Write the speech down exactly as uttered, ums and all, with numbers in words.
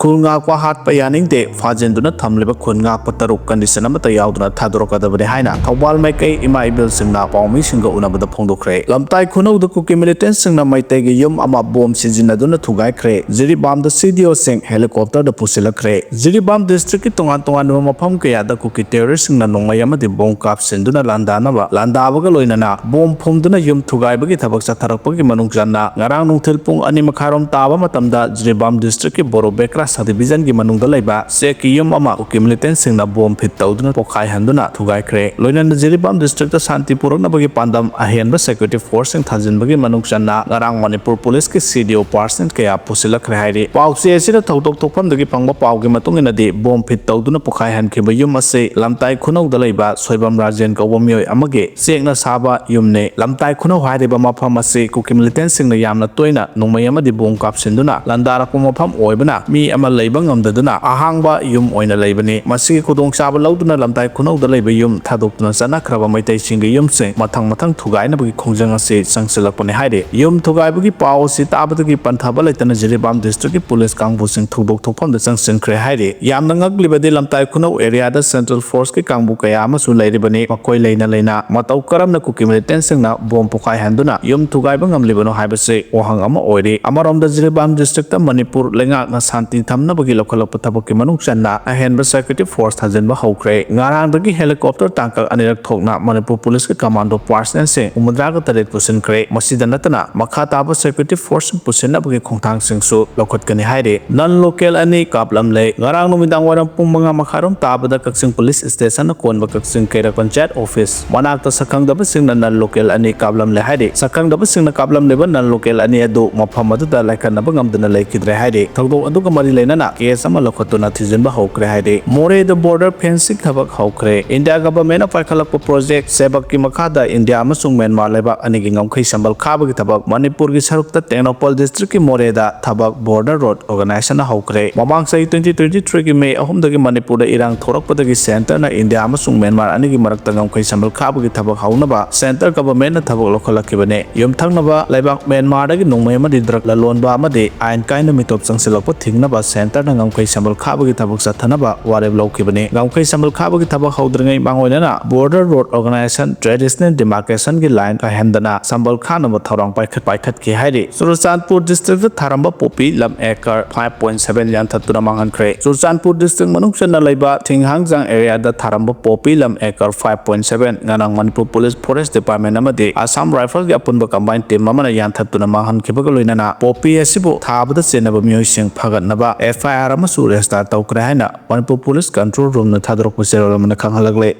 ꯈꯨꯜ ꯉꯥꯛꯄ ꯍꯥꯠꯄ ꯌꯥꯅꯤꯡꯗꯦ, ꯐꯥꯖꯤꯟꯗꯨꯅ ꯊꯝꯂꯤꯕ ꯈꯨꯜ ꯉꯥꯛꯄ ꯇꯔꯨꯛ condition ꯑꯃꯠꯇ ꯌꯥꯎꯗꯅ ꯊꯥꯗꯣꯔꯛꯀꯗꯕꯅꯤ ꯍꯥꯏꯅ ꯊꯧꯕꯥꯜ ꯃꯥꯏꯀꯩ ꯏꯃꯥ ꯏꯕꯦꯜꯁꯤꯡꯅ ꯄꯥꯎꯃꯤꯁꯤꯡꯒ ꯎꯅꯕꯗ ꯐꯣꯡꯗꯣꯛꯈ꯭ꯔꯦ꯫ ꯂꯝꯇꯥꯏ ꯈꯨꯅꯧꯗ ꯀꯨꯀꯤ militantꯁꯤꯡꯅ ꯃꯩꯇꯩꯒꯤ ꯌꯨꯝ ꯑꯃ bomb ꯁꯤꯖꯤꯟꯅꯗꯨꯅ ꯊꯨꯒꯥꯏꯈ꯭ꯔꯦ꯫ ꯖꯤꯔꯤꯕꯥꯝꯗ CDOꯁꯤꯡ helicopterꯗ ꯄꯨꯁꯤꯜꯂꯛꯈ꯭ꯔꯦ꯫ ꯖꯤꯔꯤꯕꯥꯝ districtꯀꯤ ꯇꯣꯉꯥꯟ ꯇꯣꯉꯥꯟꯕ ꯃꯐꯝ ꯀꯌꯥꯗ ꯀꯨꯀꯤ terroristꯁꯤꯡꯅ ꯅꯣꯡꯃꯩ ꯑꯃꯗꯤ bomb ꯀꯥꯞꯁꯤꯟꯗꯨꯅ ꯂꯥꯟꯗꯥꯅꯕ, ꯂꯥꯟꯗꯥꯕꯒ ꯂꯣꯏꯅꯅ bomb ꯐꯨꯝꯗꯨꯅ ꯌꯨꯝ ꯊꯨꯒꯥꯏꯕꯒꯤ ꯊꯕꯛ ꯆꯠꯊꯔꯛꯄꯒꯤ ꯃꯅꯨꯡ ꯆꯟꯅ ꯉꯔꯥꯡ ꯅꯨꯡꯊꯤꯜ ꯄꯨꯡ ꯑꯅꯤ ꯃꯈꯥꯏꯔꯣꯝ ꯇꯥꯕ ꯃꯇꯝꯗ ꯖꯤꯔꯤꯕꯥꯝ districtꯀꯤ ꯕꯣꯔꯣ ꯕꯦꯀ꯭ꯔꯥ subdivisionꯒꯤ ꯃꯅꯨꯡꯗ ꯂꯩꯕ ꯆꯦꯛꯀꯤ ꯌꯨꯝ ꯑꯃ ꯀꯨꯀꯤ militantꯁꯤꯡꯅ bomb fit ꯇꯧꯗꯨꯅ ꯄꯣꯈꯥꯏꯍꯟꯗꯨꯅ ꯊꯨꯒꯥꯏꯈ꯭ꯔꯦ꯫ ꯂꯣꯏꯅꯅ ꯖꯤꯔꯤꯕꯥꯝ districtꯇ ꯁꯥꯟꯇꯤ ꯄꯨꯔꯛꯅꯕꯒꯤ ꯄꯥꯟꯗꯝ ꯑꯍꯦꯟꯕ security forceꯁꯤꯡ ꯊꯥꯖꯤꯟꯕꯒꯤ ꯃꯅꯨꯡ ꯆꯟꯅ ꯉꯔꯥꯡ ꯃꯅꯤꯄꯨꯔ ꯄꯨꯂꯤꯁꯀꯤ CDO personnel ꯀꯌꯥ ꯄꯨꯁꯤꯜꯂꯛꯈ꯭ꯔꯦ ꯍꯥꯏꯔꯤ꯫ ꯄꯥꯎꯆꯦ ꯑꯁꯤꯗ ꯊꯧꯗꯣꯛ ꯊꯣꯛꯐꯝꯗꯒꯤ ꯐꯪꯕ ꯄꯥꯎꯒꯤ ꯃꯇꯨꯡ ꯏꯟꯅꯗꯤ, bomb fit ꯇꯧꯗꯨꯅ ꯄꯣꯈꯥꯏꯍꯟꯈꯤꯕ ꯌꯨꯝ ꯑꯁꯤ ꯂꯝꯇꯥꯏ ꯈꯨꯅꯧꯗ ꯂꯩꯕ ꯁꯣꯏꯕꯝ ꯔꯥꯖꯦꯟ ꯀꯧꯕ ꯃꯤꯑꯣꯏ ꯑꯃꯒꯤ ꯆꯦꯛꯅ ꯁꯥꯕ ꯌꯨꯝꯅꯤ꯫ ꯂꯝꯇꯥꯏ ꯈꯨꯅꯧ ꯍꯥꯏꯔꯤꯕ ꯃꯐꯝ ꯑꯁꯤ ꯀꯨꯀꯤ militantꯁꯤꯡꯅ ꯌꯥꯝꯅ ꯇꯣꯏꯅ ꯅꯣꯡꯃꯩ ꯑꯃꯗꯤ bomb ꯀꯥꯞꯁꯤꯟꯗꯨꯅ ꯂꯥꯟꯗꯥꯔꯛꯄ ꯃꯐꯝ ꯑꯣꯏꯕꯅ, ꯃꯤ ꯑꯃ ꯂꯩꯕ ꯉꯝꯗꯗꯨꯅ ꯑꯍꯥꯡꯕ ꯌꯨꯝ ꯑꯣꯏꯅ ꯂꯩꯕꯅꯤ꯫ ꯃꯁꯤꯒꯤ ꯈꯨꯗꯣꯡꯆꯥꯕ ꯂꯧꯗꯨꯅ ꯂꯝꯇꯥꯏ ꯈꯨꯅꯧꯗ ꯂꯩꯕ ꯌꯨꯝ ꯊꯥꯗꯣꯛꯇꯨꯅ ꯆꯠꯅꯈ꯭ꯔꯕ ꯃꯩꯇꯩꯁꯤꯡꯒꯤ ꯌꯨꯝꯁꯤꯡ ꯃꯊꯪ ꯃꯊꯪ ꯊꯨꯒꯥꯏꯅꯕꯒꯤ ꯈꯣꯡꯖꯪ ꯑꯁꯤ ꯆꯪꯁꯤꯜꯂꯛꯄꯅꯤ ꯍꯥꯏꯔꯤ꯫ ꯌꯨꯝ ꯊꯨꯒꯥꯏꯕꯒꯤ ꯄꯥꯎ ꯑꯁꯤ ꯇꯥꯕꯗꯒꯤ ꯄꯟꯊꯕ ꯂꯩꯇꯅ ꯖꯤꯔꯤꯕꯥꯝ districtꯀꯤ ꯄꯨꯂꯤꯁ ꯀꯥꯡꯕꯨꯁꯤꯡ ꯊꯧꯗꯣꯛ ꯊꯣꯛꯐꯝꯗ ꯆꯪꯁꯤꯟꯈ꯭ꯔꯦ ꯍꯥꯏꯔꯤ꯫ ꯌꯥꯝꯅ ꯉꯛꯂꯤꯕꯗꯤ, ꯂꯝꯇꯥꯏ ꯈꯨꯅꯧ areaꯗ central forceꯀꯤ ꯀꯥꯡꯕꯨ ꯀꯌꯥ ꯑꯃꯁꯨ ꯂꯩꯔꯤꯕꯅꯤ꯫ ꯃꯈꯣꯏ ꯂꯩꯅ ꯂꯩꯅ ꯃꯇꯧ ꯀꯔꯝꯅ ꯀꯨꯀꯤ militantꯁꯤꯡꯅ bomb ꯄꯣꯈꯥꯏꯍꯟꯗꯨꯅ ꯌꯨꯝ ꯊꯨꯒꯥꯏꯕ ꯉꯝꯂꯤꯕꯅꯣ ꯍꯥꯏꯕꯁꯤ ꯋꯥꯍꯪ ꯑꯃ ꯑꯣꯏꯔꯤ꯫ ꯑꯃꯔꯣꯝꯗ, ꯖꯤꯔꯤꯕꯥꯝ districtꯇ ꯃꯅꯤꯄꯨꯔ ꯂꯩꯉꯥꯛꯅ ꯁꯥꯟꯇꯤ ꯊꯝꯅꯕꯒꯤ ꯂꯧꯈꯠꯂꯛꯄ ꯊꯕꯛꯀꯤ ꯃꯅꯨꯡ ꯆꯟꯅ ꯑꯍꯦꯟꯕ security force ꯊꯥꯖꯤꯟꯕ ꯍꯧꯈ꯭ꯔꯦ꯫ ꯉꯔꯥꯡꯗꯒꯤ helicopter ꯇꯥꯡꯀꯛ ꯑꯅꯤꯔꯛ ꯊꯣꯛꯅ ꯃꯅꯤꯄꯨꯔ ꯄꯨꯂꯤꯁꯀꯤ commando personnelꯁꯤꯡ ꯍꯨꯝꯐꯨꯇꯔꯥꯒ ꯇꯔꯦꯠ ꯄꯨꯁꯤꯟꯈ꯭ꯔꯦ꯫ ꯃꯁꯤꯗ ꯅꯠꯇꯅ, ꯃꯈꯥ ꯇꯥꯕ security forceꯁꯤꯡ ꯄꯨꯁꯤꯟꯅꯕꯒꯤ ꯈꯣꯡꯊꯥꯡꯁꯤꯡꯁꯨ ꯂꯧꯈꯠꯀꯅꯤ ꯍꯥꯏꯔꯤ꯫ Non local ꯑꯅꯤ ꯀꯥꯞꯂꯝꯂꯦ꯫ ꯉꯔꯥꯡ ꯅꯨꯃꯤꯗꯥꯡ ꯋꯥꯏꯔꯝ ꯄꯨꯡ ꯃꯉꯥ ꯃꯈꯥꯏꯔꯣꯝ ꯇꯥꯕꯗ ꯀꯛꯆꯤꯡ ꯄꯨꯂꯤꯁ stationꯅ ꯀꯣꯟꯕ ꯀꯛꯆꯤꯡ ꯀꯩꯔꯛ ꯄꯟꯆꯥꯌꯠ office ꯃꯅꯥꯛꯇ ꯁꯛꯈꯪꯗꯕꯁꯤꯡꯅ non local ꯑꯅꯤ ꯀꯥꯞꯂꯝꯂꯦ ꯍꯥꯏꯔꯤ꯫ ꯁꯛꯈꯪꯗꯕꯁꯤꯡꯅ ꯀꯥꯞꯂꯝꯂꯤꯕ non local ꯑꯅꯤ ꯑꯗꯨ ꯃꯐꯝ ꯑꯗꯨꯗ ꯂꯥꯏꯈꯠꯅꯕ ꯉꯝꯗꯅ ꯂꯩꯈꯤꯗ꯭ꯔꯦ ꯍꯥꯏꯔꯤ꯫ ꯊꯧꯗꯣꯛ ꯑꯗꯨꯒ ꯃꯔꯤ ꯂꯩꯅꯅ case ꯑꯃ ꯂꯧꯈꯠꯇꯨꯅ ꯊꯤꯖꯤꯟꯕ ꯍꯧꯈ꯭ꯔꯦ ꯍꯥꯏꯔꯤ꯫ ꯃꯣꯔꯦꯗ border fencing ꯊꯕꯛ ꯍꯧꯈ꯭ꯔꯦ꯫ ꯏꯟꯗꯤꯌꯥ governmentꯅ ꯄꯥꯏꯈꯠꯂꯛꯄ project ꯁꯦꯕꯛꯀꯤ ꯃꯈꯥꯗ ꯏꯟꯗꯤꯌꯥ ꯑꯃꯁꯨꯡ ꯃ꯭ꯌꯥꯟꯃꯥꯔ ꯂꯩꯕꯥꯛ ꯑꯅꯤꯒꯤ ꯉꯝꯈꯩ ꯁꯝꯕꯜ ꯈꯥꯕꯒꯤ ꯊꯕꯛ ꯃꯅꯤꯄꯨꯔꯒꯤ ꯁꯔꯨꯛꯇ ꯇꯦꯡꯅꯧꯄꯜ districtꯀꯤ ꯃꯣꯔꯦꯗ ꯊꯕꯛ border road organizationꯅ ꯍꯧꯈ꯭ꯔꯦ꯫ ꯃꯃꯥꯡ ꯆꯍꯤ twenty twenty threeꯒꯤ May ꯑꯍꯨꯝꯗꯒꯤ ꯃꯅꯤꯄꯨꯔꯗ ꯏꯔꯥꯡ ꯊꯣꯔꯛꯄꯗꯒꯤ centreꯅ ꯏꯟꯗꯤꯌꯥ ꯑꯃꯁꯨꯡ ꯃ꯭ꯌꯥꯟꯃꯥꯔ ꯑꯅꯤꯒꯤ ꯃꯔꯛꯇ ꯉꯝꯈꯩ ꯁꯝꯕꯜ ꯈꯥꯕꯒꯤ ꯊꯕꯛ ꯍꯧꯅꯕ centre governmentꯅ ꯊꯕꯛ ꯂꯧꯈꯠꯂꯛꯈꯤꯕꯅꯤ꯫ ꯌꯨꯝꯊꯪꯅꯕ ꯂꯩꯕꯥꯛ ꯃ꯭ꯌꯥꯟꯃꯥꯔꯗꯒꯤ ꯅꯣꯡꯃꯩ ꯑꯃꯗꯤ drug ꯂꯂꯣꯟꯕ ꯑꯃꯗꯤ ꯑꯥꯏꯟ ꯀꯥꯏꯅ ꯃꯤꯇꯣꯞ ꯆꯪꯁꯤꯜꯂꯛꯄ ꯊꯤꯡꯅꯕ ꯁꯦꯟꯇꯔꯅ ꯉꯝꯈꯩ ꯁꯝꯕꯜ ꯈꯥꯕꯒꯤ ꯊꯕꯛ ꯆꯠꯊꯅꯕ ꯋꯥꯔꯦꯞ ꯂꯧꯈꯤꯕꯅꯤ꯫ ꯉꯝꯈꯩ ꯁꯝꯕꯜ ꯈꯥꯕꯒꯤ ꯊꯕꯛ ꯍꯧꯗ꯭ꯔꯤꯉꯩ ꯃꯥꯡꯑꯣꯏꯅꯅ Border Road Organization traditional demarcation ꯒꯤ line ꯀꯥꯏꯍꯟꯗꯅ ꯁꯝꯕꯜ ꯈꯥꯅꯕ ꯊꯧꯔꯥꯡ ꯄꯥꯏꯈꯠ ꯄꯥꯏꯈꯠꯈꯤ ꯍꯥꯏꯔꯤ꯫ ꯆꯨꯔꯆꯥꯟꯄꯨꯔ district ꯇ ꯊꯥꯔꯝꯕ ꯄꯣꯄꯤ ꯂꯝ acre five point seven ꯌꯥꯟꯊꯠꯇꯨꯅ ꯃꯥꯡꯍꯟꯈ꯭ꯔꯦ꯫ ꯆꯨꯔꯆꯥꯟꯄꯨꯔ district ꯃꯅꯨꯡ ꯆꯟꯅ ꯂꯩꯕ ꯊꯤꯡꯍꯥꯡꯖꯥꯡ area ꯗ ꯊꯥꯔꯝꯕ ꯄꯣꯄꯤ ꯂꯝ acre five point seven ꯉꯔꯥꯡ ꯃꯅꯤꯄꯨꯔ Police Forest Department ꯑꯃꯗꯤ Assam Rifles ꯀꯤ ꯑꯄꯨꯟꯕ combine team ꯑꯃꯅ ꯌꯥꯟꯊꯠꯇꯨꯅ ꯃꯥꯡꯍꯟꯈꯤꯕꯒ ꯂꯣꯏꯅꯅ ꯄꯣꯄꯤ ꯑꯁꯤꯕꯨ ꯊꯥꯕꯗ ꯆꯦꯟꯅꯕ ꯃꯤꯑꯣꯏꯁꯤꯡ ꯐꯒꯠꯅꯕ F I R ꯑꯃꯁꯨ register ꯇꯧꯈ꯭ꯔꯦ ꯍꯥꯏꯅ ꯃꯅꯤꯄꯨꯔ Police Control Room ꯅ ꯊꯥꯗꯣꯔꯛꯄ ꯆꯦꯔꯣꯜ ꯑꯃꯅ ꯈꯪꯍꯜꯂꯛꯂꯦ꯫